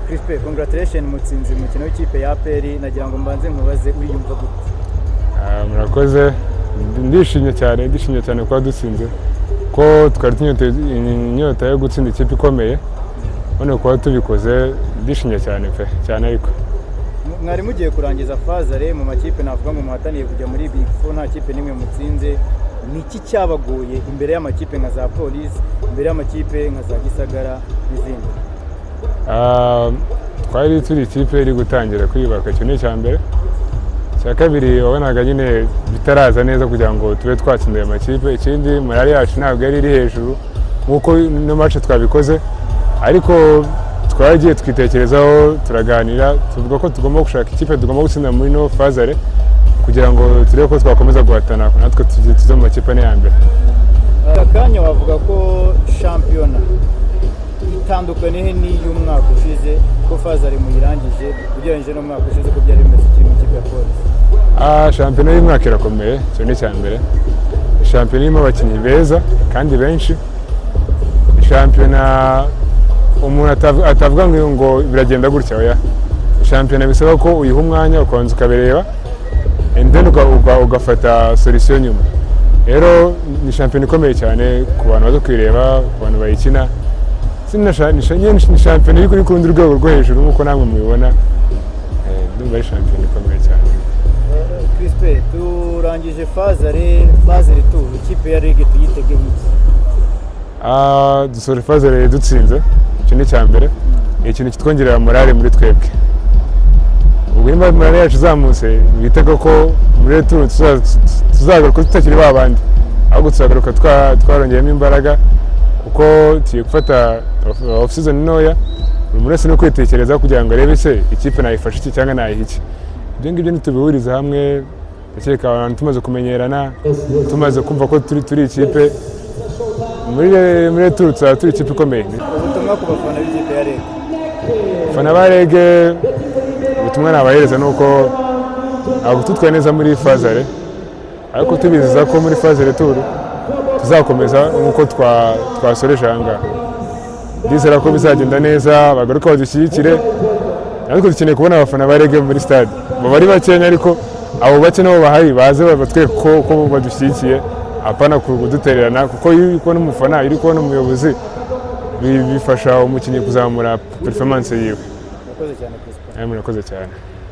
Crispin, congratulation, mutsinze umukino w'ikipe ya APR. Nagira ngo mbanze nkubaze, uriyumva gute? Ah, murakoze. Ndishimye cyane, ndishimye cyane kuba dutsinze, ko twari tunyotewe inyota yo gutsinda ikipe ikomeye. None kuba tubikoze, ndishimye cyane pe, cyane ariko. Mwari mugiye kurangiza phase aller mu makipe, navuga ngo muhataniye kujya muri Big Four, nta kipe n'imwe mutsinze. Ni iki cyabagoye imbere y'amakipe nka za Polisi, imbere y'amakipe nka za Gisagara n'izindi? Ah, twari turi ikipe iri gutangira kwiyubaka, icyo ni icya mbere. Icya kabiri, wabonaga nyine bitaraza neza kugira ngo tube twatsinda ayo makipe. Ikindi, morale yacu ntabwo yari iri hejuru nk'uko ino match twabikoze, ariko twaragiye twitekerezaho, turaganira, tuvuga ko tugomba gushaka ikipe tugomba gutsinda muri ino phase aller kugira ngo turebe ko twakomeza guhatana natwe tuze mu makipe ane ya mbere. Aka kanya wavuga ko shampiyona itandukaniye he n'iy'umwaka ushize, ko phase aller muyirangije, ugereranyije n'umwaka ushize ko byari bimeze ukiri mu ikipe ya Polisi? Ah, shampiyona y'umwaka irakomeye, icyo ni icya mbere. Shampiyona irimo abakinnyi beza kandi benshi. Shampiyona umuntu atavuga ngo biragenda gutya, oya. Shampiyona bisaba ko uyiha umwanya, ukabanza ukabireba, and then ugafata solution nyuma. Rero ni shampiyona ikomeye cyane ku bantu baza kuyireba, ku bantu bayikina. Nyine ni shampiyona iri ku rundi rwego rwo hejuru nk'uko namwe mubibona. Ndumva ari shampiyona ikomeye cyane. Crispin, turangije phase aller, phase retour, ikipe ya REG tuyitege iki? Ah, dusoje phase aller dutsinze, icyo ni icya mbere. Ni ikintu kitwongerera morale muri twebwe. Ubwo niba morale yacu izamutse, bitega ko muri retour tuzagaruka tutakiri ba bandi, ahubwo tuzagaruka twarongeyemo imbaraga, kuko tugiye gufata off season ntoya. Buri muntu wese no kwitekereza kugira ngo arebe se ikipe nayifasha iki cyangwa nayiha iki. Ibyo ngibyo nitubihuriza hamwe, ndakeka abantu tumaze kumenyerana, tumaze kumva ko turi ikipe, muri retour tuzaba turi ikipe ikomeye. Ubutumwa ku bafana b'ikipe ya REG? Abafana ba REG, ubutumwa nabahereza ni uko ntabwo tutwaye neza muri phase aller, ariko tubizeza ko muri phase retour tuzakomeza nk'uko twasoreje aha ngaha. Ndizera ko bizagenda neza, bagaruka badushyigikire. Ariko dukeneye kubona abafana ba REG muri stade. Baba ari bakenya, ariko abo bake nabo bahari baze batwereke ko badushyigikiye, apana kudutererana, kuko iyo uri kubona umufana, iyo uri kubona umuyobozi, bifasha umukinnyi kuzamura performance yiwe. Murakoze cyane, Crispin. Murakoze cyane.